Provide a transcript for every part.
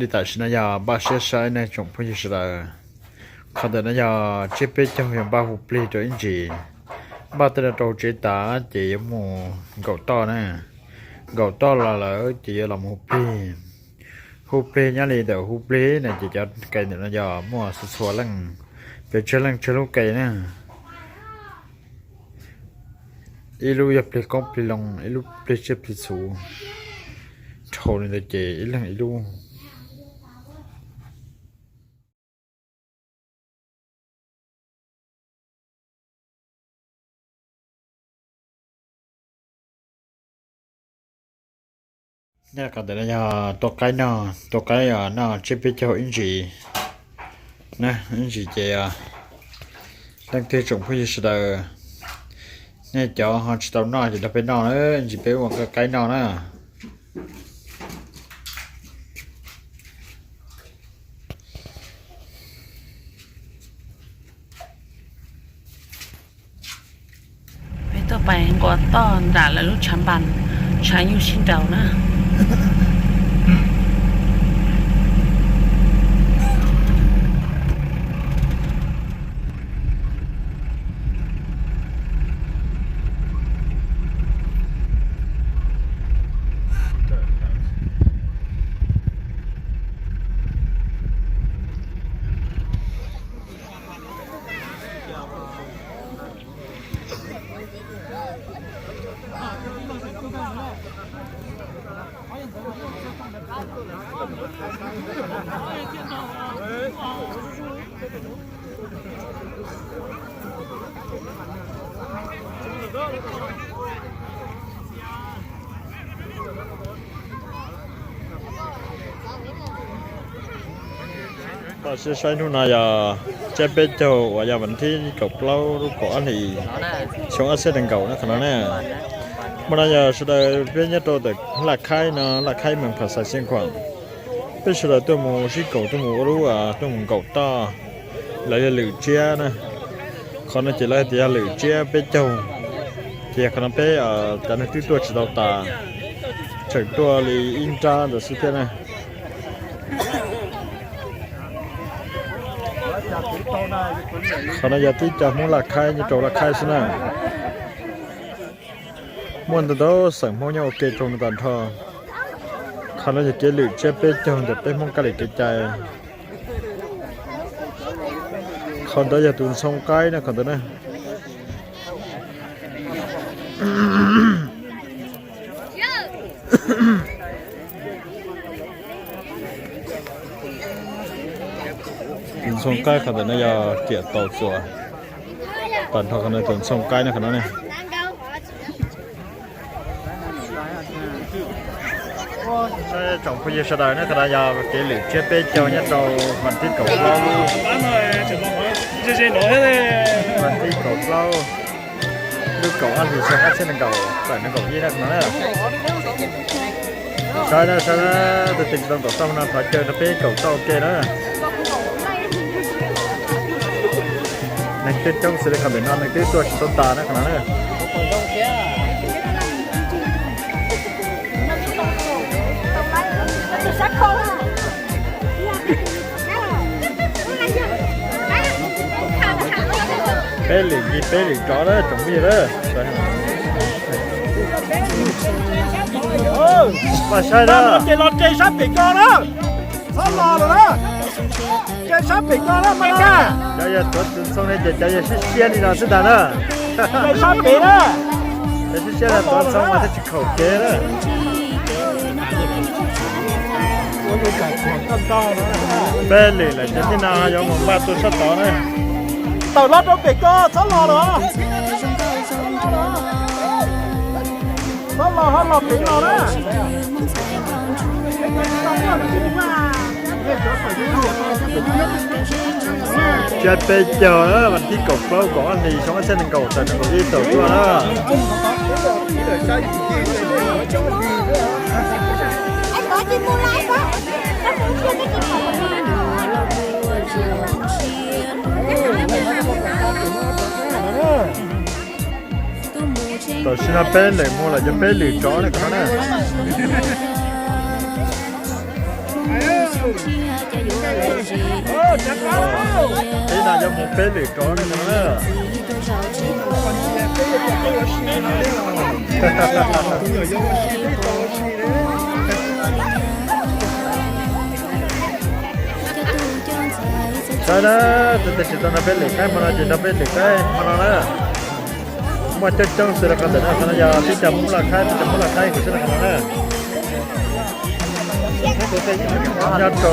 Li tam sim no yog npaj siab saib nej tsoom phooj ywg sawv daws. Qhov ntawm no yog tsiab peb caug yog npaj hu plig rau ib ntsis. Npaj tej no rau tsev tas ces yuav mus nkaum toj na. Nkaum toj los lawm ces yuav los mus hu plig. Hu plig nyob li ntawm hu plig na ces cov kais ntawm no yog muaj txhua txhua leej, pes tsawg leej tsawg lub kais na. Ib lub yog plig qoob plig loo, ib lub plig tsiaj plig txhu. Dhau li ntawd ces ib leeg ib lub. Nyob qhov ntawm no yog tua qaib noj, tua qaib noj tsiab peb caug ib ntsis na, ib ntsis ces leej twg tsoom phooj ywg sawv daws, nej cov ho tsis tau noj ces los peb noj na, ib ntsis peb ua qaib noj na. Peb tuaj pais nkaum toj nram lawv lub tshav npas, tshav nyuj sib nraus na. Tam sim saib hnub no yog tsiab peb caug uas yog vas thib kaum plaub lub kaum ob hlis xyoo ob txhiab nees nkaum na qhov no na. Hmo no yog sawv daws peb nyob rau ntawm Laj Khaib no, Laj Khaib Mees Phas Xais Xiav Khuam. Peb sawv daws tuaj mus sib koom tuaj mus ua lub, tuaj mus nkaum toj. Lawv yog lwm tsiab na. Qhov no ces lawv hais tias yog lwm tsiab peb caug. Ces qhov no peb cov neeg twb tuaj tsis tau tas, tseem tuaj li ib nrab ntawd xwb thiab na. Qhov no yog tib co Hmoob Laj Khaib nyob rau Laj Khaib xwb na. Muaj ntau ntau xeem Hmoob nyob ua ke rau no tag nrho. Qhov no yog kev lwm tsiab peb caug ntawm peb Hmoob kab lis kev cai. Qhov ntawd yog tus ntxhoo qaib na qhov ntawd na. Tus ntxhoo qaib qhov ntawm no yog riam tau txuas. Tag nrho qhov no tus ntxhoo qaib no qhov no ne. Tsoom phooj ywg sawv daws, qhov no yog kev lwm tsiab peb caug nyob rau vas thib kaum plaub, vas thib kaum plaub, lub kaum ob hlis xyoo ob txhiab nees nkaum tawm nees nkaum ib na qhov no na. Saib na, saib na, tus twg tsis tau nkaum toj no thov caw rau peb kaum toj ua ke na. Neeg twb coob xws li qhov ntawm no neeg twb tuaj tsis tau tas na qhov no na. Peb lwm ncig peb lwm tsov na tsoom phooj ywg na. Mas saib na. Ces los tsev sab pem ko na. Txhob los lawm na. Tsev sab pem ko na mas. Cov yog tuav tus ntxhoo ne ces cov yog siab siab li no xwb ntag na. Tsev sab pem na. Cov siab siab no tuav ntxhoo mas thiaj tsis khaum kev na. Peb lwm lawm ces tib no yuav mus npaj tuaj sab tod na. Tawm los rau pem ko txhob los lawm. Txhob los ho los pem los na. Tsiab peb caug na, vas thib kaum plaub kaum ob hlis xyoo ob txhiab nees nkaum tawm nees nkaum ib tawm tuaj na. Tam sim no peb lwm mus lawm, yog peb lwm tsov na qhov no na. Peb no yog mus peb lwm rov na. Saib na, tus twg tsis tau nrog peb lwm qaib hmo no ces nrog peb lwm qaib hmo no na. Muaj coob coob xwb rau qhov ntawm no, qhov no yog tib co Hmoob Laj Thaib, tib co Hmoob Laj Thaib kuv xwb na qhov no na. Nyob rau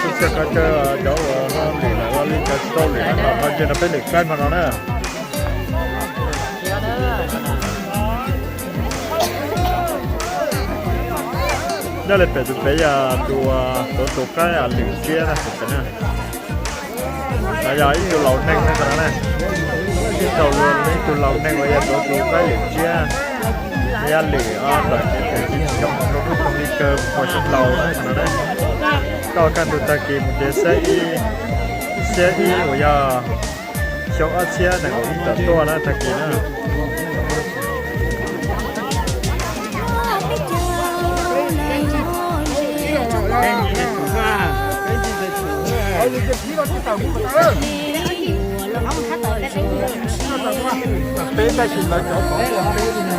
xwb txhia qhov chaw cov uas ho lwm lawm los li cov tsis tau lwm no los ho cia rau peb lwm qaib hmo no na. Nyob li pem tus pem yog tus tuav tus qaib lwm tsiab na. Yog ib tug laus neeg ne qhov no na. Ib tug laus neeg uas yog tuav tus qaib lwm tsiab, yog lwm ntawm kev pem tsis xyoo rau lub xyoo li kawg puas xyoo laus na qhov no na. Koj kaj ntug tag kis mus ces xiab ib, xiab ib uas yog xyoo ob txhiab nees nkaum ib tawm tuaj na tag kis na. Peb tab sis lawv cov pov ua peb li.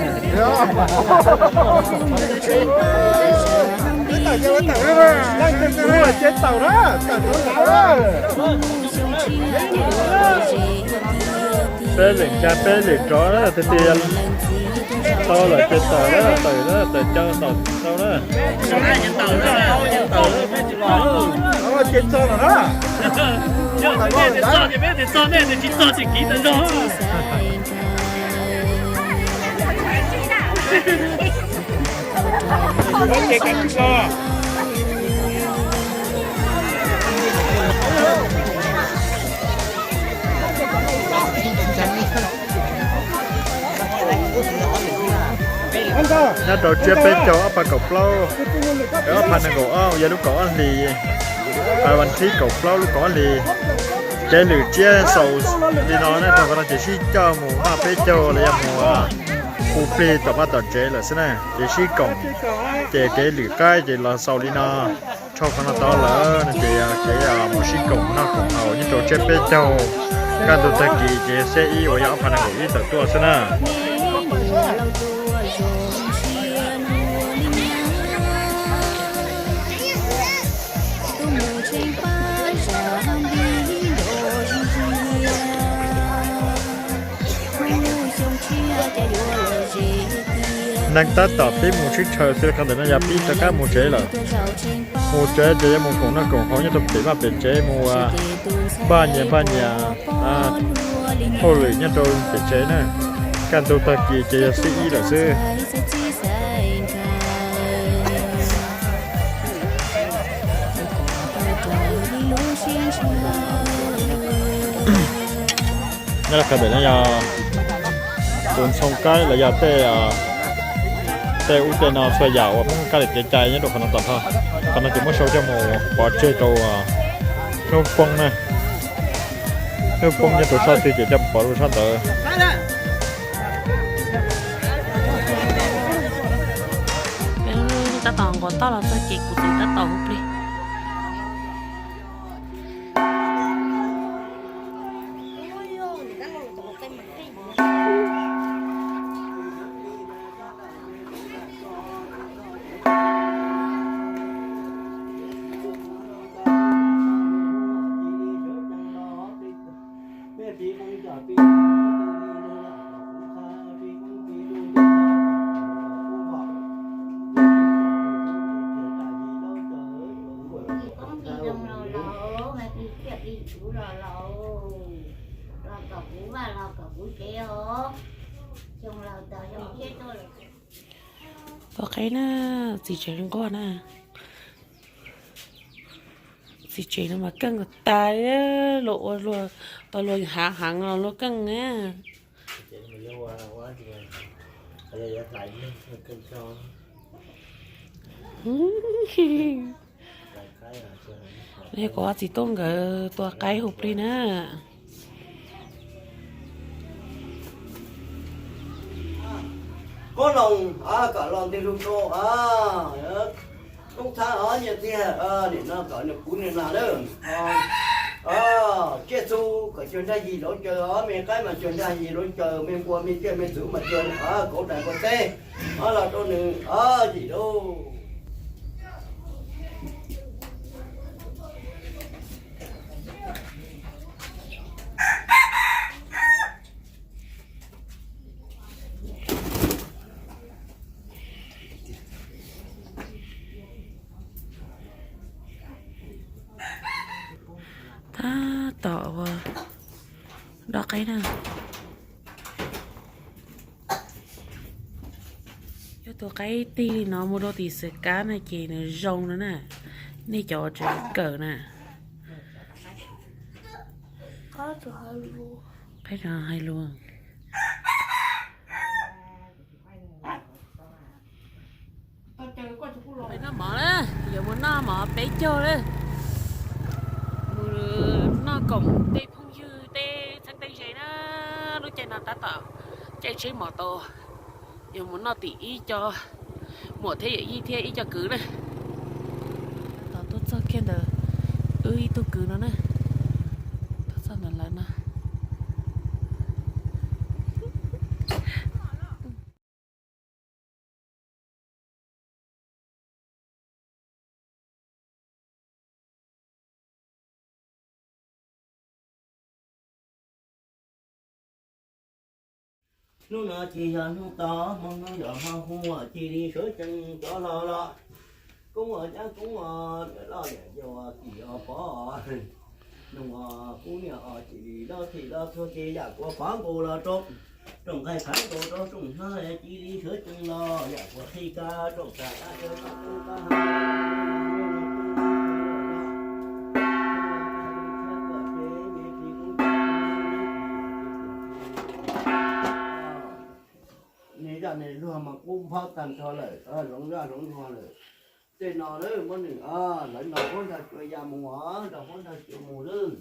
Peb lwm caij peb lwm rov na, tiag tiag tau lawm ces tawm na, tawm na, tawm caw tawm tau na. Ces txog lawm na. Txog nej tsis txog ces peb tias txog, nej tias tsis txog ces kiv tawm zog. Nyob rau tsiab peb caug ob phav kaum plaub, ob phav nees nkaum ob, yog lub kaum ob hlis, vas thib kaum plaub lub kaum ob hlis. Kev lwm tsiab xaus li no na, rau qhov no ces sib coj mus noj peb caug los yog mus hu plig tom vaj tom tsev lawm xwb na, ces sib koom, ces kev lwm qaib ces los xaus li no. Dhau qhov no tod lawm no ces kev mus sib koom noj koom haus nyob rau tsiab peb caug, kaj ntug tag kis ces xiab ib uas yog ob phav nees nkaum ib tawm tuaj xwb na. Neeg tab tom pib mus sib tshaw xwb, qhov ntawm no yog pib rov qab mus tsev lawm. Mus tsev ces yuav mus koom noj koom haus nyob rau pem vaj pem tsev, mus npaj nyias npaj nyias hauj lwm nyob rau pem tsev na. Kaj ntug tag kis ces yog xiab ib lawm xwb. Nyob rau qhov ntawm no yog tus ntxhoo qaib los yog tej, tej ub tej no txhua yam uas Hmoob kab lis kev cai nyob rau qhov no tag nrho. Qhov no ces muab sau coj mus pov tseg rau hnub poob na. Hnub poob nyob rau sab twg ces coj mus pov rau sab ntawd. Tab tom nqos toj los txog ces kuv txiv tab tom hu plig. Tua qaib na, txiv tsev nquag na. Txiv tsev no mas keej tas, luag ua luag, tau luag hav heev los luag keej na. Kuv txiv tub nkawd tua qaib hu plig na. Koj los, kom los ntej lug rau. Koob txhab os nyiaj txiag, nim no kom nws puv nws nas lawm. Tsiaj txhu kom cuag nrag yig luv caws os, me qaib mas cuag nrag yig luv caws, me npua me tsiaj me txhu mas cuag kauv dais npua teb os los rau nws os yim lauj. Tab tom ua doj qaib na. Yog tus qaib tig li no mus rau tim xwm kab na ces nws zoo no na. Nej cov tseem kawm na. Qaib no hais lus. Peb noj mov na, yuav mus noj mov peb caug na. Mus noj koom tej phooj ywg tej txheeb tej ze na. Lub caij no tab tom caij tsheb mos tau, yuav mus noj tim ib co muam thiab yawm yij thiab ib co kwv na. Tab tom tuaj txog kiag ntawm wb ib tug kwv no na, tuaj txog ntawm lawv no. Hnub no ces yog hnub tod, hmo no yog hmo hu, cia li sawv tsees rov los los. Koob ua nyab koob ua loj, yam yau kim ua pov, noog ua kub niam os, cia li loj thim loj txhua ces yam kuas pov nkaus los rau, rooj nqaij phav nkaus rau rooj hno, cia li sawv tsees los yam kuas qhib kab rooj kab dab sawv tsees kub kab ha. Nej zaj nej luag mas kub nphob tag nrho lawm, hloov zaj hloov luag lawm. Tej no lawm muab nws, lawv nrog huab nrog cua ya mus os, nrog huab nrog cua mus lawm.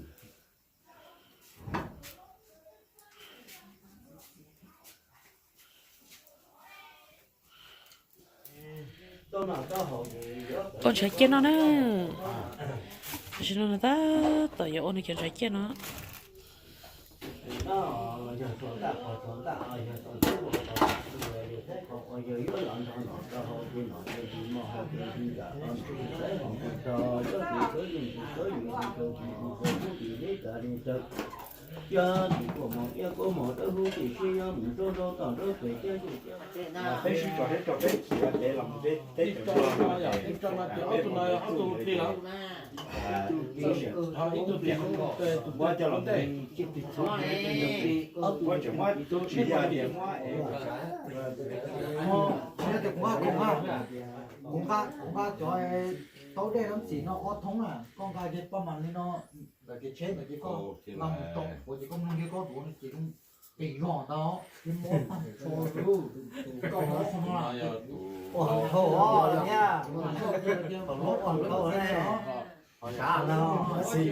Ua ntshav ciaj no na. Tam sim no tab tom yuav ua nws cov ntshav ciaj no. Peb sib tso seb tso peb khiav peb los mus peb teb teb, muab coj los, muab tseem muab tsis yog tias muab es, kuv nqa, kuv nqa cov taub dej no txim no ob thoob na, koj nqa ces paj mas li no, ntawm kev tsheb ntawm kev koj nqa mus tau, ua ces koj mloog kiag koj tuav no ces zoo pes zog ntawd ces muab tag tso rau koj ua hauv no. Ua hauv dhau os niag, ua hauv dhau ne. Sav no xij.